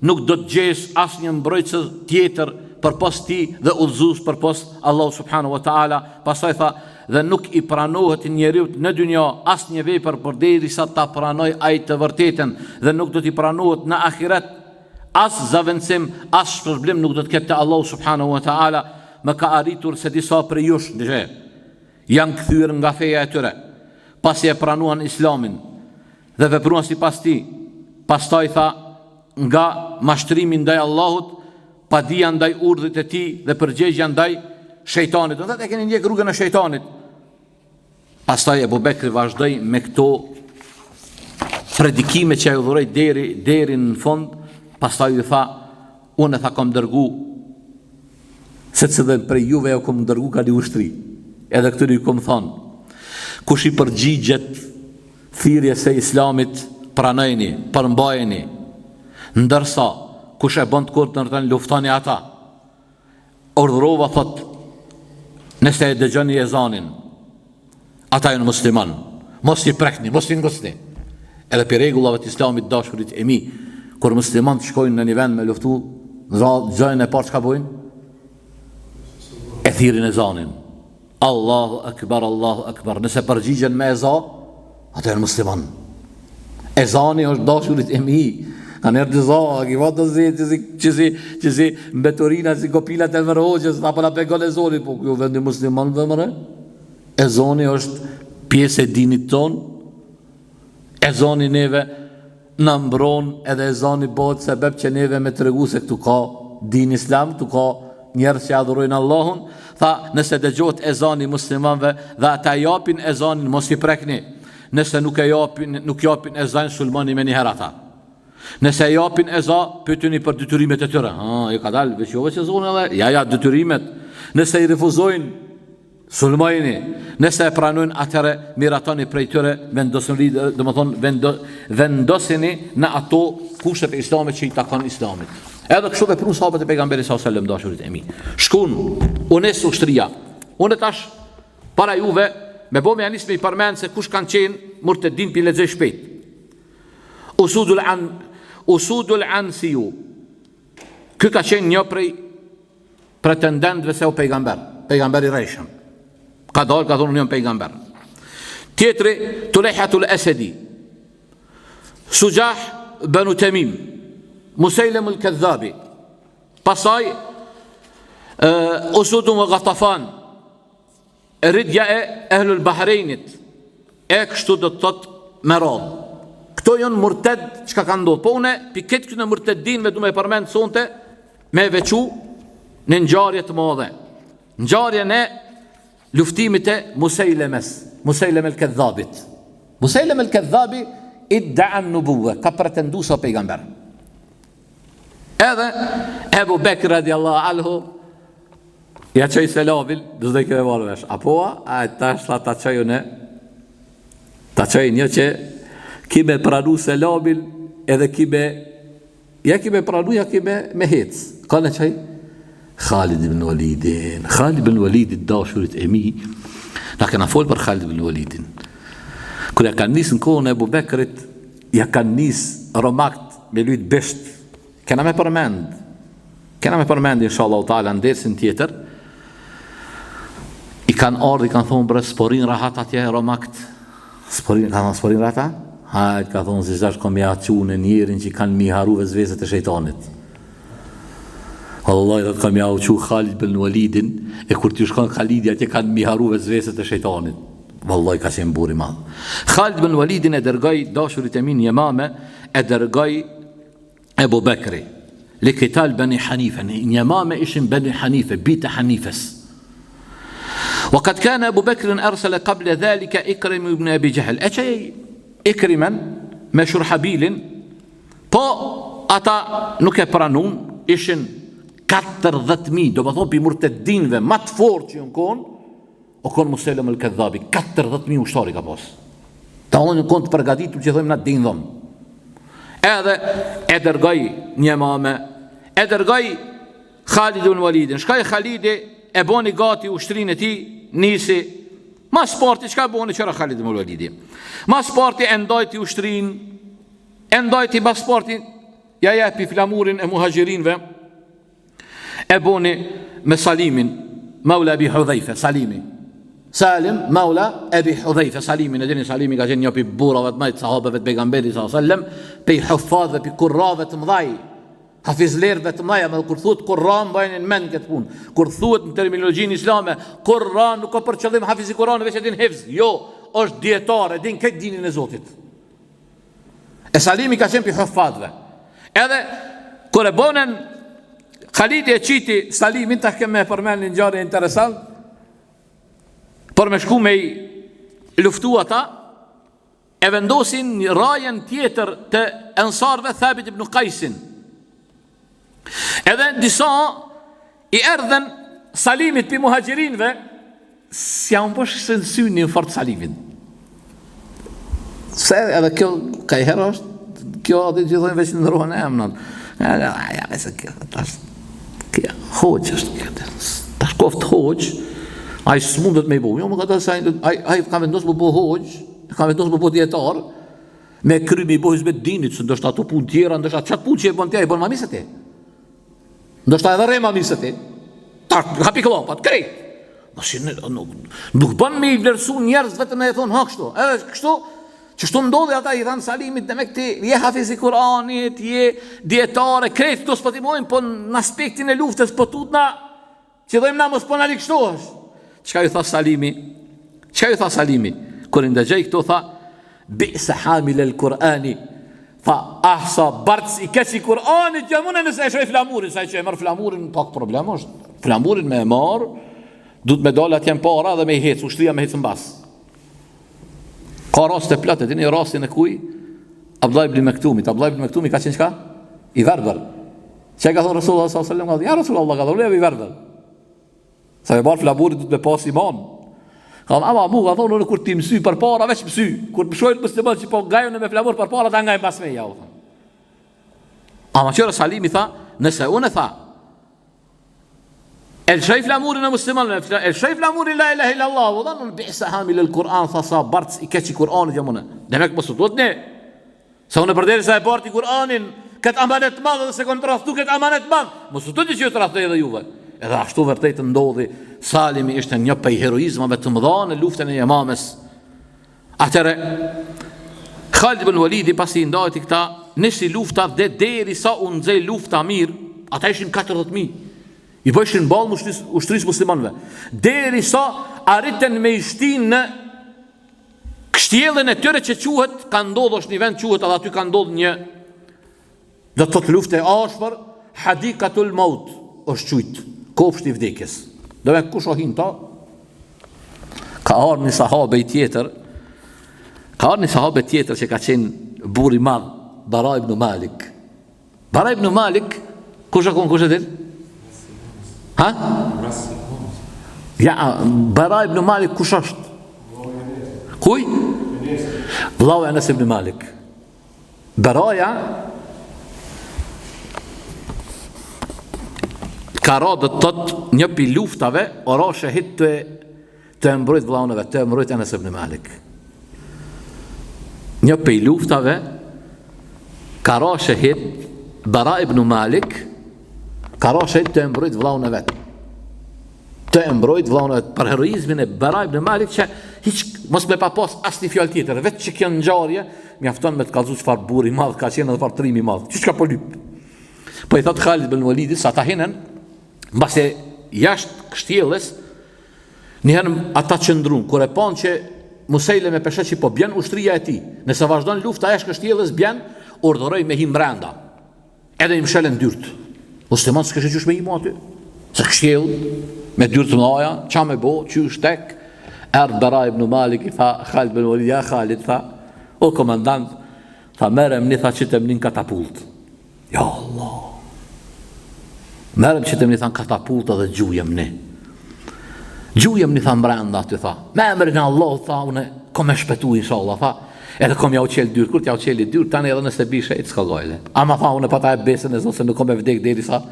Nuk do të gjesh asnjë mbrojtës tjetër. përpos tij dhe udhëzues përpos Allahu subhanahu wa taala. Pastaj tha, dhe nuk i pranohet njeriut në dynja asnjë vepër përderisa ta pranojë ai të vërtetën dhe nuk do t'i pranohet në ahiret as zavendësim, as shpërblim nuk do të ketë te Allahu subhanahu wa taala. Më ka arritur se disa prej jush, dëgjoje, janë kthyer nga feja e tyre, pasi e pranuan Islamin dhe vepruan sipas tij. Pastaj tha, nga mashtrimi ndaj Allahut, padia ndaj urdhrit të tij dhe përgjegja ndaj shejtanit. Do të thotë e keni ndjek rrugën e shejtanit. Pastaj Ebu Bekri vazhdoi me këto predikime që ai dhuroi deri deri në fund, pastaj ju tha, unë tha kam dërgu secilin prej juve ju kam dërgu ka një ushtri. Edhe këtyre ju kam thonë, kush i përgjigjet thirrjes së Islamit, pranojeni, përmbajeni. Ndërsa kush e bën të kundërtën, luftoni ata. Urdhërova thot, nëse e dëgjoni ezanin, ata janë musliman, mos i prekni, mos i ngucni. Edhe prej rregullave të Islamit dashurit e mi, kur muslimanët shkojnë në një vend me luftu, gjënë e parë çka bojnë? E thirrin ezanin. Allahu Ekber, Allahu Ekber. Nëse përgjigjen me eza, ata janë musliman. Ezani është dashurit e mi. Ka nërë të za, ki va të zi, që si, që si, që si mbeturina, si kopilat e Enver Hoxhës, apo na pengon ezoni, po kjo vendi musliman dhe mëre. Ezoni është pjesë e dinit tonë. Ezoni neve na mbron edhe ezani bëhet sebeb që neve me tregu se këtu ka din islam, këtu ka njerëz që adhurojnë Allahun, tha nëse dëgjohet ezani i muslimanëve dhe ata japin ezanin mos i prekni. Nëse nuk e japin, nuk japin ezan, sulmoni menjëherë ata. Nëse e japin eza, pyetini për detyrimet e tyre. Ha, ju ka dalë veç jo veç ezanin edhe, ja ja detyrimet. Nëse i refuzojnë Sulmojini, nëse e pranojnë atëherë miratoni prej tyre vendosni, domethënë vendo, vendosini në ato kushtet e Islamit që i takon Islamit. Edhe kështu veprun sahabët e pejgamberit sallallahu alajhi wasallam dashurit e mi. Shkun, u nis ushtria. Unë tash para juve me bo me ja nis me i përmend se kush kanë qenë murtedin pi lexoj shpejt. Usudul an Usudul Ansiu. Ky ka qenë një prej pretendentëve se o pejgamber, pejgamber i rrejshëm. Ka dalë, ka thonë unë jam pejgamber. Tjetri, Tulejhatul Esedi, Sujah Benu Temim, Musejlem el Kedhabi, pasaj, uh, Usudun ve Gatafan, Ridja e Ehlul Bahrejnit, e kështu do të thotë me radhë. Këto janë murted çka kanë ndodhur. Po unë pi këtë këtyne murtedinëve du me përmend sonte me veçu një ngjarje të madhe. Ngjarjen e luftimit të Musejlemes, Musejlem el Kedhabit. Musejlem el Kedhabi idda'a nubuwe, ka pretendu se pejgamber. Edhe Ebu Bekr radiallahu anhu Ja çoi selamin, do të kemi marrë vesh. Apo a tash tha ta çoj unë. Ta çoj një që ki me pranu selamin edhe ki me ja ki me pranu ja ki me me hec. Kan e çoi Khalid ibn Walidin. Khalid ibn Walidit dashurit e mi. Na kena fol për Khalid ibn Walidin. Kur ja kanë nisë në kohën e Ebu Bekrit, ja kanë nisë romakt me lujt bisht Kena me përmend, kena me përmend inshallah taala në dersin tjetër. I kanë ardhë, i kanë thonë bre s'po rrin rahat atje romakt. S'po rrin, kanë thonë s'po rrin rahat. Hajt ka thonë se tash kom ja çu një njerin që kanë mi harru vesveset e shejtanit. Wallahi do të kam ja u çu Khalid bin Walidin e kur t'ju shkon Khalidi atje kanë mi harru vesveset e shejtanit. Wallahi ka qenë burrë i madh. Khalid bin Walidin e dërgoi dashurit e mi në Jemame, e dërgoi Ebu Bekri, li kital Beni Hanife, në Jemame ishin Beni Hanife, bijtë e Hanifes. Wa kad kane Ebu Bekrin ersele kable dhalike Ikrime ibn Ebi Xhehl. E çoi Ikrimen me Shurhabilin, po ata nuk e pranun, ishin 40.000, domethonë pi murtedinve, ma të fort që janë konë, O kon Musejlem el Kedhabi, 40.000 ushtarë i ka pas. Ta unë konë të përgatitur që thojmë na din dhomë. Edhe e dërgoi n'Jemame, e dërgoi Khalid ibn Walidin. Shkoi Khalidi, e boni gati ushtrinë e tij, nisi. Mas parti, çka boni qëra Khalid ibn Walidi? Mas parti e ndajti ushtrinë, e ndajti mas parti, ja jepi flamurin e muhaxhirinve. E boni me Salimin, Maula Ebi Hudhejfe, Salimi. Salim, Maula Ebi Hudhejfe, Salimin, e dini Salimi ka qenë një prej burrave të mëdhej të sahabeve të pejgamberit sallallahu alajhi wasallam, prej hufadhve, prej kurrave të mëdhaj, hafizlerëve të mëdhaj, ama kur thuhet kurra mbajeni në mend këtë punë. Kur thuhet në terminologjinë islame, kurra nuk ka për qëllim hafiz i Kuranit, veç e din hifz. Jo, është dietar, e din këtë dinin e Zotit. E Salimi ka qenë prej hufadhve. Edhe kur e bonën Khalidi e qiti Salimin tash kem me përmend një ngjarje interesant për me shku me i luftu ata e vendosin në rajën tjetër të Ensarve Thabit ibn Kajsin. Edhe disa i erdhën Salimit prej muhaxhirinve, s'ja mbushën synin fort Salimit. Se edhe kjo, ka i herë është, kjo atë që thonë veç ndrohen emnat. Ja, ja, se kjo, tash, kjo, hoxhë është kjo, tash koftë hoxhë, ai s'mundet me i bo, jo më ka të se ai, ai ka vendosë me bo hoxhë, ka vendosë me bo dijetar, me kry me i bo hizmet dinit, se ndoshta ato punë tjera, ndoshta qatë punë që e bon ti, ai bon ma mirë se ti. Ndoshta edhe rre ma mirë se ti. Ta hapi kllapat, krejt. Mos i nuk, nuk bën me i vlerësu njerëz vetëm me e thonë ha kështu. Edhe kështu, qështu ndodhi ata i thanë Salimit, demek ti je hafiz i Kuranit, je dijetar, krejt këto s'po t'i mohojmë, po në aspektin e luftës po tutna Që dhojmë na mos po na kështu është. Çka ju tha Salimi? Çka ju tha Salimi? Kur i ndëgjoi këto tha, Bi'sa hamil el Kur'ani. Tha, ah sa bartës i keq i Kur'anit jam unë nëse e lshoj flamurin, sa që e merr flamurin pak problem është. Flamurin me e marr, duhet me dalë atje në para dhe me i hec, ushtria me hec mbas. Ka raste plot, e dini rastin e kuj? Abdullah ibn Mektumit. Abdullah ibn Mektumi ka qenë çka? I verbër. Çka i ka thonë Rasulullah sallallahu alaihi wasallam? Ja Rasulullah ka thonë, i verbër. Sa me bartë flamurin duhet me pas iman. Ka thonë, ama mu ka thonë, unë kur ti mësy përpara, veç mësy. Kur më shohin muslimanët që po ngajnë me flamur përpara, ta ngajnë pas meje, u thonë. Ama qyre Salimi tha, nëse unë tha, E lëshoj flamurin e muslimanëve, e lëshoj flamurin la ilaha illa Allah, u thonë bi'sa hamil el Kur'an, tha sa bartës i keq i Kur'anit jam unë. Demek mos u tutni. Se unë përderisa e barti Kur'anin, këtë amanet të madh dhe s'e kom tradhtu këtë amanet të madh, mos u tutni që ju tradhtoj edhe juve. Edhe ashtu vërtet ndodhi, Salimi ishte një prej heroizmave të mëdha në luftën e Jemames. Atëherë Khalid ibn Walidi pasi i ndajti këta, nisi lufta dhe derisa u nxe lufta mirë, ata ishin 40.000. I bëjshin ballë ushtrisë, ushtrisë muslimanëve. Derisa arritën me i shti në kështjellën e tyre që quhet, ka ndodhur është një vend quhet edhe aty ka ndodhur një Do të thotë luftë e ashpër, Hadikatul Maut është qujt, kopshti i vdekjes. Do me kush o hin ta? Ka ardhur një sahabe i tjetër, ka ardhur një sahabe tjetër që ka qenë burrë i madh, Bara ibn Malik. Bara ibn Malik, kush e kon kush e din? Ha? Ja, Bara ibn Malik kush është? Kuj? Vllau i Enes ibn Malik. Beraja ka ra do të thotë një pi luftave o ra shehit tu tu e mbrojt vllaun e vet, tu e mbrojt Enes ibn Malik. Një pi luftave ka ra shehit Bara ibn Malik ka ra shehit tu e mbrojt vllaun e vet. Tu e mbrojt vllaun e vet për heroizmin e Bara ibn Malik që hiç mos me pa pas asnjë fjalë tjetër, veç që kjo ngjarje mjafton me të kallzu çfarë burri i madh ka qenë dhe çfarë trimi i madh. Çka po lyp? Po i thot Khalid ibn Walidi sa ata hinën mbase jashtë kështjellës njëherë ata qëndrun kur e panë që Musejleme pe sheh që po bjen ushtria e tij, nëse vazhdon lufta jashtë kështjellës bjen, urdhëroi me hi mbrenda. Edhe i mshelën dyrt. Muslimanët s'kishin qysh me hi mo aty. Se kështjellë, me dyrt të mëdhaja, ça me bo, qysh tek. Erdh Bera ibn Malik i tha, Khalid ibn Walid, ja Khalid, tha, o komandant, tha, merrem një, tha, qitem një në katapult. Ja Allah. Merrem qitem një, tha, në katapult edhe gjujem një. Gjujem një, tha, mbrenda aty, tha. Me emrin e Allah, tha, une, kom me shpetu, inshallah, tha. Edhe kom jau çel dyrt, kur t'jau çeli dyrt, tani edhe nëse bi shehit, s'ka gajle. Ama tha, unë pa ta e besën e Zotit, se nuk kom me vdek derisa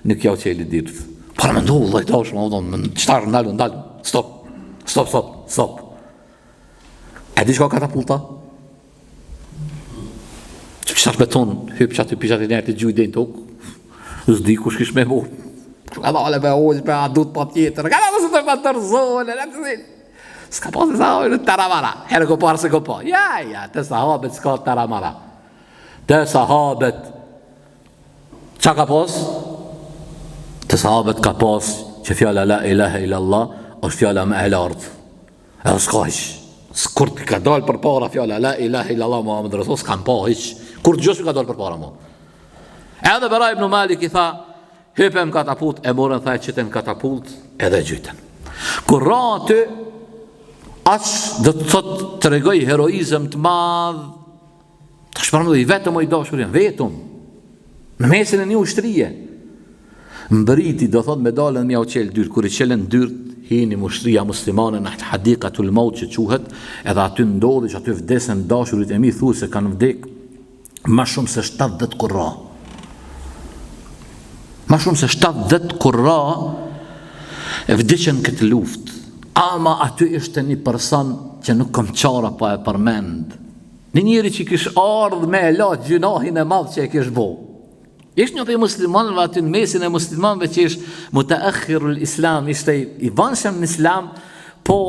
nuk jau çeli dyrt. Para me ndu, vëlla i dashur, më thonë, çfarë ndalu, ndalu, stop, stop, stop, stop. E di çka katapulta? Që qëtash beton, hyp që aty pishat i njerë të gjuj dhe në tokë, s'di kush kish me bo. Ka dale me ujë, me a duhet pa tjetër, ka dale se të pa tërzole, në të zilë. S'ka pa se sahabet taramara, herë ko parë se ko pa. Ja, ja, te sahabet s'ka taramara. Te sahabet, ça ka pas? Te sahabet ka pas që fjala la ilahe illallah është fjala më e lartë. Edhe s'ka hiç. Kur të ka dalë përpara fjala la ilahe illallah Muhammed Rasul, s'kan pa hiç. Kurgjo s'u ka dalë përpara mo. Edhe Bera ibn Malik i tha, hype në katapult, e morën tha e qitën në katapult, edhe e gjujtën. Kur ra aty, aq do të thot tregoi heroizëm të madh, Tash paramendo i vetëm o i dashur janë, vetëm. Në mesin e një ushtrie. Mbriti do thot me dalën me jau çel dyrt, kur i çelën dyrt, hini ushtria muslimane në Hadikatul Maut që quhet, edhe aty ndodhi që aty vdesën dashurit e mi, thuhet se kanë vdek ma shumë se 70 kurra. Ma shumë se 70 kurra e vdiqën këtë luftë. Ama aty ishte një person që nuk kam qara pa e përmend. Një njeri që kish ardhë me e la gjynahin e madh që e kish bo. Ish një prej muslimanëve aty në mesin e muslimanëve që ish mutaahhirul islam, ishte i vonshëm në islam, po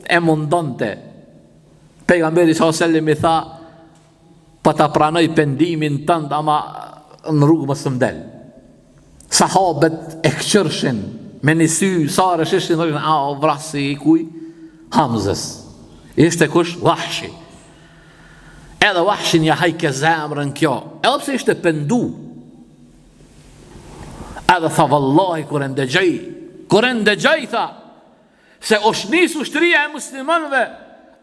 e mundonte. Pejgamberi sallallahu alajhi wasallam i tha, po ta pranoj pendimin tënd, ama në rrugë mos më del. Sahabet e këqyrshin me një sy, sa e shishin, thoshin, a, o vrasi i kuj? Hamzës. Ishte kush? Vahshi. Edhe Vahshin ja hajke zemrën kjo. Edhe pse ishte pendu. Edhe tha, vallahi, kur e ndëgjoj, kur e ndëgjoj, tha, se është nis ushtria e muslimanëve,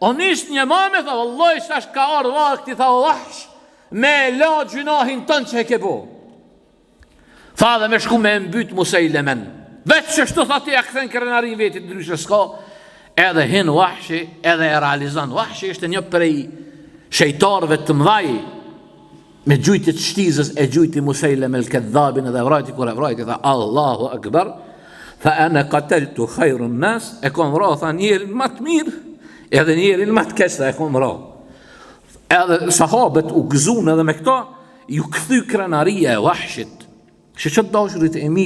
o nis një mame, tha, vallahi, tash ka ardhë vakti, tha, o Vahsh, me la gjynahin tënd që e ke bo. Tha dhe me shku me e mbyt Musejlemen. Veç qështu tha ti ja kthen krenarinë vetit ndryshe s'ka. Edhe hin Vahshi edhe e realizon. Vahshi ishte një prej shejtarëve të mëdhaj me gjujtje të shtizës e gjujti Musejlem el Kedhabin edhe vrajti kur e vrajti tha Allahu Akbar tha ene kateltu khajrun nas e kom vra tha njerin ma të mirë edhe njerin ma të keq tha e kom vra edhe sahabet u gëzun edhe me këto Ju kthy krenaria e Vahshit. Kështu që të dashurit e mi,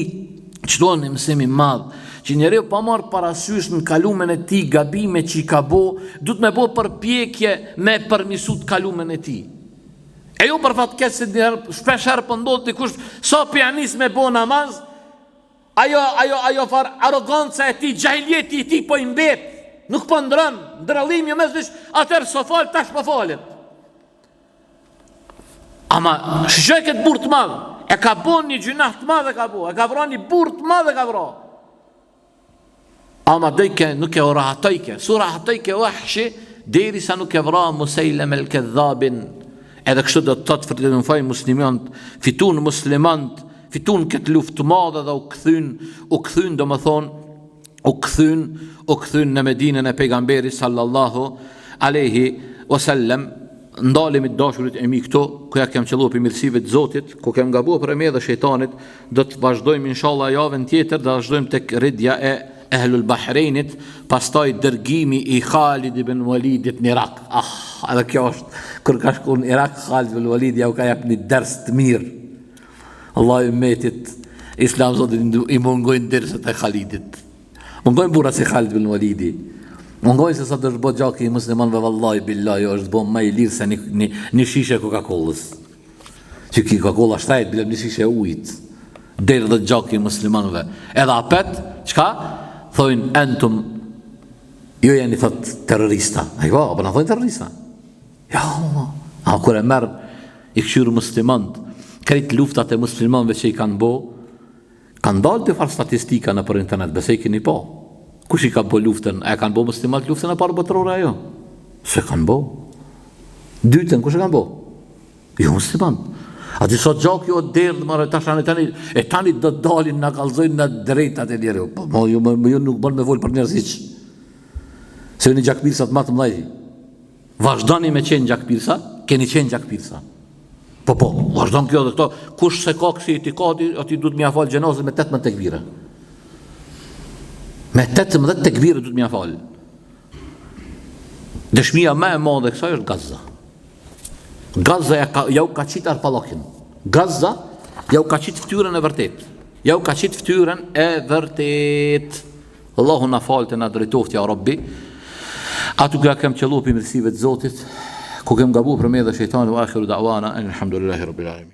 qëto një mësim i madh, që njeriu pa marrë parasysh në kalumen e tij gabime që i ka bo, duhet me bo përpjekje me përmisu të kalumen e tij. E jo për fat keq se njëherë, shpesh herë po ndodh dikush, sa po ja nis me bo namaz, ajo, ajo, ajo far arroganca e tij, xhahilijeti i tij po i mbet, nuk po ndron, ndrellimi jo mes veç, atëherë s'o fal, tash po falet. Ama, shqoj këtë burrë të madh, e ka bo një gjynah të madh e ka bo, e ka vra një burrë të madh e ka vra. Ama dojke nuk e rahatojke, s'u rahatojke Vahshi, derisa nuk e vra Musejlem el Kedhabin, edhe kështu do të thotë triumfoi muslimant, fitun muslimant, fitun këtë luftë të madhe dhe u kthyn, u kthyn domethonë, u kthyn, u kthyn në Medinën e pejgamberit sallallahu alaihi wasallam. Ndalemi të dashurit e mi këtu, ku ja kem qëllu prej mirësive të Zotit, ku kem gabuar prej meje dhe shejtanit, do të vazhdojmë inshallah javën tjetër, do të vazhdojmë tek ridja e Ehlul Bahreinit, pastaj dërgimi i Khalid ibn Walidit në Irak. Ah, edhe kjo është kur ka shkuar në Irak Khalid ibn Walid ja u ka jap një ders të mirë. Allahi ymetit islam sot i mungojnë derset e Khalidit. Mungojnë burra si Khalid bin Walidi. Mungojnë se sot është bo gjaki i muslimanëve vallahi billahi është bo më i lirë se një, një, një shishe Coca-Colës. Që ki Coca-Cola shtrejt, bile një shishe ujit. Derdhet gjaki i muslimanëve. Edhe apet, çka? Thojnë entum, ju jeni thot terrorista. A i po, apo na thojnë terrorista? Ja, a kur e merr i kqyr muslimant, krejt luftat e muslimanëve që i kanë bo, kanë dalë dy farë statistika nëpër internet, besoj keni pa. Kush i ka bo luftën? A e kanë bo muslimant luftën e parë botërore ajo? S'e kanë bo. Dytën, kush e kanë bo? Jo muslimant. A di sa gjak jo derdh more tash tani tani e tani do të dalin na kallzojnë në drejtat e njeriu. Po mo ju mo, ju nuk bën me fol për njerëz hiç. Se jeni gjakpirsat më të mëdhenj. Vazhdoni me qenë gjakpirsa, keni qenë gjakpirsa. Po, po, vazhdon kjo dhe këto, kush s'e ka kësi itikadi, aty duhet me ia falë xhenazën me 18 tekbire. Me 18 tekbire duhet me ia falë. Dëshmia më e madhe kësaj është Gaza. Gaza ja, ka, ja u ka qitë arpallakin. Gaza ja u ka qitë ftyrën e vërtetë. Jau ka qitë ftyrën e vërtet. Allahu na faltë e na drejtoftë ja Rabbi. Aty ku ja kem qëllu prej mirësive të Zotit, ku kem gabu prej meje dhe shejtanit wa akhiru da'wana alhamdulillahi rabbil alamin.